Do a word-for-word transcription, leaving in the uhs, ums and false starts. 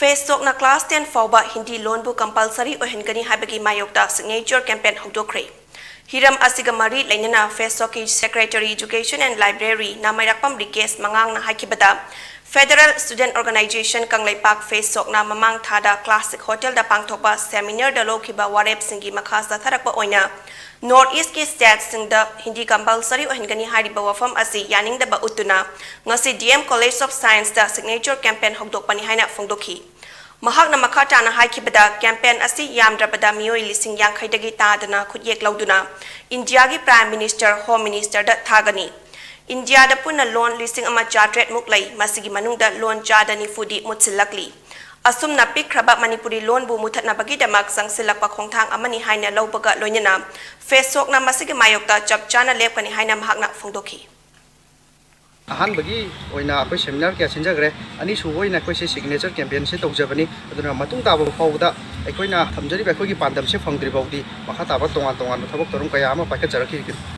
ꯐꯦꯁꯣꯛꯅ class ten ꯐꯥꯎꯕ ꯍꯤꯟꯗꯤ ꯂꯣꯟꯕꯨ compulsory ꯑꯣꯏꯍꯟꯒꯅꯤ ꯍꯥꯏꯕꯒꯤ ꯃꯥꯌꯣꯛꯇ signature campaign ꯍꯧꯗꯣꯛꯈ꯭ꯔꯦ꯫ ꯍꯤꯔꯝ ꯑꯁꯤꯒ ꯃꯔꯤ ꯂꯩꯅꯅ ꯐꯦꯁꯣꯛꯀꯤ Secretary Education and Library ꯅꯥꯃꯩꯔꯥꯛꯄꯝ ꯔꯤꯀꯦꯁ ꯃꯉꯥꯡꯅ ꯍꯥꯏꯈꯤꯕꯗ, Federal Student Organisation Kangleipak ꯐꯦꯁꯣꯛꯅ ꯃꯃꯥꯡ ꯊꯥꯗ Classic Hotelꯗ ꯄꯥꯡꯊꯣꯛꯄ seminarꯗ ꯂꯧꯈꯤꯕ ꯋꯥꯔꯦꯞꯁꯤꯡꯒꯤ ꯃꯈꯥ ꯆꯠꯊꯔꯛꯄ ꯑꯣꯏꯅ North Eastꯀꯤ stateꯁꯤꯡꯗ ꯍꯤꯟꯗꯤ compulsory ꯑꯣꯏꯍꯟꯒꯅꯤ ꯍꯥꯏꯔꯤꯕ ꯋꯥꯐꯝ ꯑꯁꯤ ꯌꯥꯅꯤꯡꯗꯕ ꯎꯠꯇꯨꯅ ꯉꯁꯤ D M College of Scienceꯇ signature campaign ꯍꯧꯗꯣꯛꯄꯅꯤ ꯍꯥꯏꯅ ꯐꯣꯡꯗꯣꯛꯈꯤ꯫ ꯃꯍꯥꯛꯅ ꯃꯈꯥ ꯇꯥꯅ ꯍꯥꯏꯈꯤꯕꯗ, campaign ꯑꯁꯤ ꯌꯥꯝꯗ꯭ꯔꯕꯗ ꯃꯤꯑꯣꯏ ꯂꯤꯁꯤꯡ ꯌꯥꯡꯈꯩꯗꯒꯤ ꯇꯥꯗꯅ ꯈꯨꯠꯌꯦꯛ ꯂꯧꯗꯨꯅ ꯏꯟꯗꯤꯌꯥꯒꯤ Prime Minister, Home Ministerꯗ ꯊꯥꯒꯅꯤ꯫ ꯏꯟꯗꯤꯌꯥꯗ ꯄꯨꯟꯅ ꯂꯣꯟ ꯂꯤꯁꯤꯡ ꯑꯃ ꯆꯥꯇ꯭ꯔꯦꯠ ꯃꯨꯛ ꯂꯩ, ꯃꯁꯤꯒꯤ ꯃꯅꯨꯡꯗ ꯂꯣꯟ ꯆꯥꯗ ꯅꯤꯐꯨꯗꯤ ꯃꯨꯠꯁꯤꯜꯂꯛꯂꯤ꯫ ꯑꯁꯨꯝꯅ ꯄꯤꯛꯈ꯭ꯔꯕ ꯃꯅꯤꯄꯨꯔꯤ ꯂꯣꯟꯕꯨ ꯃꯨꯊꯠꯅꯕꯒꯤꯗꯃꯛ ꯆꯪꯁꯤꯜꯂꯛꯄ ꯈꯣꯡꯊꯥꯡ ꯑꯃꯅꯤ ꯍꯥꯏꯅ ꯂꯧꯕꯒ ꯂꯣꯏꯅꯅ ꯐꯦꯁꯣꯛꯅ ꯃꯁꯤꯒꯤ ꯃꯥꯌꯣꯛꯇ ꯆꯞ ꯆꯥꯅ ꯂꯦꯞꯀꯅꯤ ꯍꯥꯏꯅ ꯃꯍꯥꯛꯅ ꯐꯣꯡꯗꯣꯛꯈꯤ꯫ ꯑꯍꯥꯟꯕꯒꯤ ꯑꯣꯏꯅ ꯑꯩꯈꯣꯏ seminar ꯀꯌꯥ ꯁꯤꯟꯖꯈ꯭ꯔꯦ꯫ ꯑꯅꯤꯁꯨꯕ ꯑꯣꯏꯅ ꯑꯩꯈꯣꯏꯁꯦ signature campaignꯁꯦ ꯇꯧꯖꯕꯅꯤ꯫ ꯑꯗꯨꯅ ꯃꯇꯨꯡ ꯇꯥꯕ ꯐꯥꯎꯕꯗ ꯑꯩꯈꯣꯏꯅ ꯊꯝꯖꯔꯤꯕ ꯑꯩꯈꯣꯏꯒꯤ ꯄꯥꯟꯗꯝꯁꯦ ꯐꯪꯗ꯭ꯔꯤ ꯐꯥꯎꯗꯤ ꯃꯈꯥ ꯇꯥꯕ ꯇꯣꯉꯥꯟ ꯇꯣꯉꯥꯟꯕ ꯊꯕꯛ ꯊꯧꯔꯝ ꯀꯌꯥ ꯑꯃ ꯄꯥꯏꯈꯠꯆꯔꯛꯈꯤꯒꯅꯤ꯫